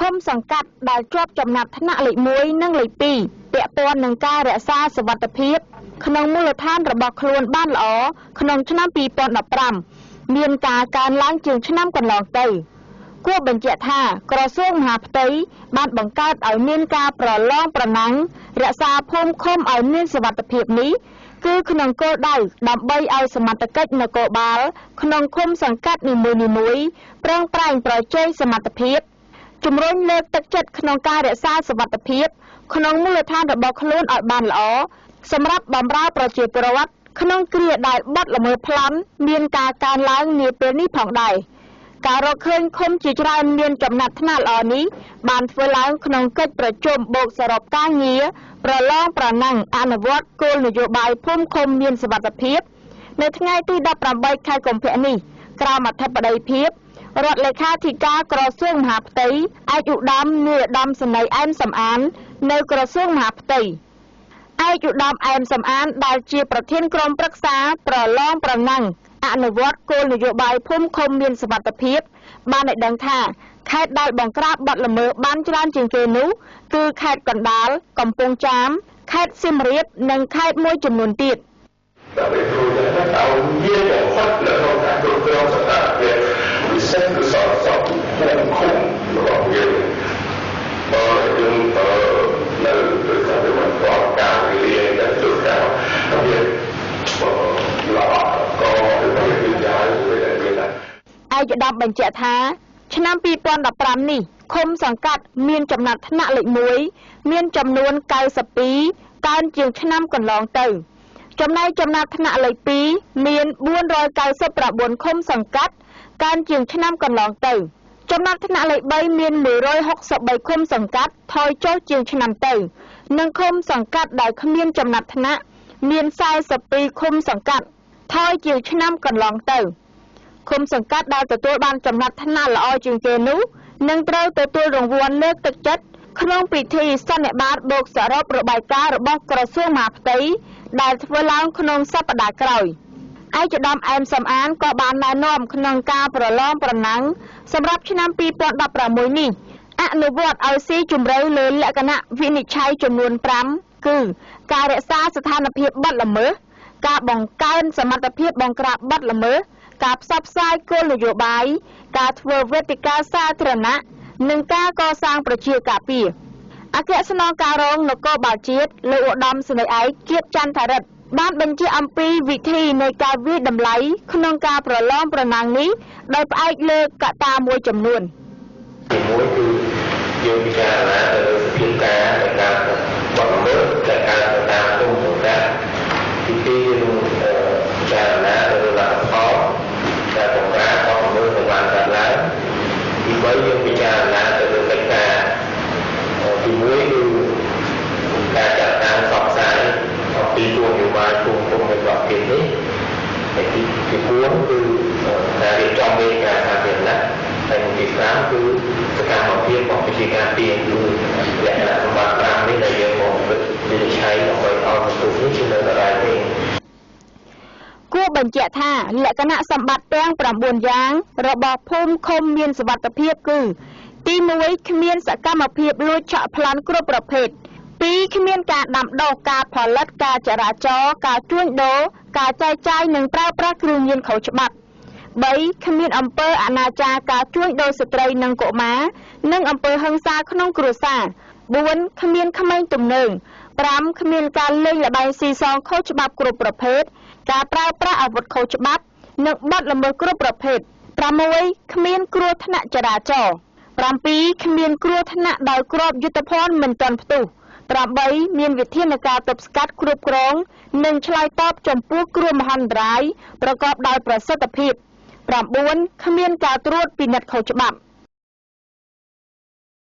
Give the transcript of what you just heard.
ឃុំសង្កាត់ដែលជាប់ចំណាត់ថ្នាក់លេខ1និងលេខ2ពាក់ព័ន្ធនឹងការរក្សាសុវត្ថិភាពក្នុងមូលដ្ឋានរបស់ខ្លួនបានល្អក្នុងឆ្នាំ2015មានការកើនឡើងជាងឆ្នាំកន្លងទៅគួរបញ្ជាក់ថាក្រសួងមហាផ្ទៃបានបង្កើតឲ្យមានការប្រឡងប្រណាំងរក្សាភូមិឃុំឲ្យមានសុវត្ថិភាពនេះគឺក្នុងគោលដៅដើម្បីឲ្យសមត្ថកិច្ចនគរបាលក្នុងឃុំសង្កាត់នីមួយៗប្រឹងប្រែងប្រជែងសមត្ថភាពជំរុញលើកទឹកចិត្តក្នុងការរក្សាសុវត្ថិភាពក្នុងមូលដ្ឋានរបស់ខ្លួនឲ្យបានល្អសម្រាប់បម្រើប្រជាពលរដ្ឋក្នុងគ្រាដែលបទល្មើសប្លន់មានការកើនឡើងនាពេលនេះផងដែរការរកឃើញឃុំជាច្រើនមានចំណាត់ថ្នាក់ល្អនេះបានធ្វើឡើងក្នុងកិច្ចប្រជុំបូកសរុបការងារប្រឡងប្រណាំងអនុវត្តគោលនយោបាយភូមិឃុំមានសុវត្ថិភាពនៅថ្ងៃទី18ខែកុម្ភៈនេះក្រោមអធិបតីភាពរដ្ឋលេខាធិការក្រសួងមហាផ្ទៃឯកឧត្តមនាយឧត្តមសេនីយ៍អែមសំអាននៅក្រសួងមហាផ្ទៃឯកឧត្តមអែមសំអានដែលជាប្រធានក្រុមប្រឹក្សាប្រឡងប្រណាំងអនុវត្តគោលនយោបាយភូមិឃុំមានសុវត្ថិភាពបានឲ្យដឹងថាខេត្តដែលបង្ក្រាបបទល្មើសបានច្រើនជាងគេនោះគឺខេត្តកណ្ដាលកំពង់ចាមខេត្តសៀមរាបនិងខេត្តមួយចំនួនទៀតដើម្បីព្រោះតែឲ្យមានបំផុតនៅក្នុងការគ្រប់គ្រងស្ថានភាពពិសេសគឺសន្តិសុខភូមិឃុំរបស់យើងបើយើងនៅដូចថាវាមិនទាន់ការវេលាដែលជួនកាលវាល្អក៏វាមានយ៉ាងវាមានដែរឯកឧត្តមបញ្ជាក់ថាឆ្នាំ2015នេះឃុំសង្កាត់មានចំណាត់ថ្នាក់លេខ1មានចំនួន92កើនជាងឆ្នាំកន្លងទៅចំណែកចំណាត់ថ្នាក់លេខ2មាន499ឃុំសង្កាត់កើនជាងឆ្នាំកន្លងទៅចំណាត់ថ្នាក់លេខ3មាន163ឃុំសង្កាត់ថយចុះជាងឆ្នាំទៅនិងឃុំសង្កាត់ដែលគ្មានចំណាត់ថ្នាក់មាន42ឃុំសង្កាត់ថយជាងឆ្នាំកន្លងទៅឃុំសង្កាត់ដែលទទួលបានចំណាត់ថ្នាក់ល្អជាងគេនោះនឹងត្រូវទទួលរង្វាន់លើកទឹកចិត្តក្នុងពិធីសន្និបាតបូកសរុបរបាយការណ៍របស់ក្រសួងមហាផ្ទៃដែលធ្វើឡើងក្នុងសប្តាហ៍ក្រោយឯកឧត្តមអែមសំអានក៏បានណែនាំក្នុងការប្រឡងប្រណាំងសម្រាប់ឆ្នាំ2016នេះអនុវត្តឲ្យស៊ីជម្រៅលើលក្ខណៈវិនិច្ឆ័យចំនួន5គឺការរក្សាស្ថានភាពបទល្មើសការបង្កើនសមត្ថភាពបង្ក្រាបបទល្មើសការផ្សព្វផ្សាយគោលនយោបាយការធ្វើវេទិកាសាធារណៈនិងការកសាងប្រជាការពារអគ្គស្នងការរងនគរបាលជាតិលោកឧត្តមសេនីយ៍ឯកគៀបចន្ទថារិទ្ធបានបញ្ជាក់អំពីវិធីនៃការវាយតម្លៃក្នុងការប្រឡងប្រណាំងនេះដោយផ្អែកលើកត្តាមួយចំនួនទីមួយគឺយើងពិចារណាទៅលើសភាពការនៃការបទល្មើសដែលកើតទៅតាមឃុំសង្កាត់ទីពីរយើងពិចារណាទៅលើលទ្ធផលដែលបង្ក្រាបបទល្មើសដែលបានកើតឡើងទី3យើងពិចារណាទៅលើកិច្ចការទី1គឺការចាត់តាំងផ្សព្វផ្សាយអំពីគោលនយោបាយភូមិឃុំនៃប្រទេសនេះហើយទី4គឺការរៀបចំវេទិកាសាធារណៈហើយទី5គឺសកម្មភាពរបស់ប្រជាការពារគឺលក្ខណៈសម្បត្តិ5នេះដែលយើងមកវិនិច្ឆ័យដើម្បីឲ្យបន្ទុកនេះជានៅដដែលទេគួរបញ្ជាក់ថាលក្ខណៈសម្បត្តិទាំង9យ៉ាងរបស់ភូមិឃុំមានសុវត្ថិភាពគឺទី1គ្មានសកម្មភាពលួចឆក់ប្លន់គ្រប់ប្រភេទ2គ្មានការដាំដុះការផលិតការចរាចរណ៍ការជួញដូរការចែកចាយនិងប្រើប្រាស់គ្រឿងញៀនខុសច្បាប់3គ្មានអំពើអនាចារការជួញដូរស្ត្រីនិងកុមារនិងអំពើហិង្សាក្នុងគ្រួសារ4គ្មានក្មេងទំនើង5គ្មានការលេងល្បែងស៊ីសងខុសច្បាប់គ្រប់ប្រភេទការប្រើប្រាស់អាវុធខុសច្បាប់និងបទល្មើសគ្រប់ប្រភេទ6គ្មានគ្រោះថ្នាក់ចរាចរណ៍7គ្មានគ្រោះថ្នាក់ដោយគ្រាប់យុទ្ធភណ្ឌមិនទាន់ផ្ទុះ8មានវិធានការទប់ស្កាត់គ្រប់គ្រងនិងឆ្លើយតបចំពោះគ្រោះមហន្តរាយប្រកបដោយប្រសិទ្ធភាព9គ្មានការត្រួតពិនិត្យខុសច្បាប់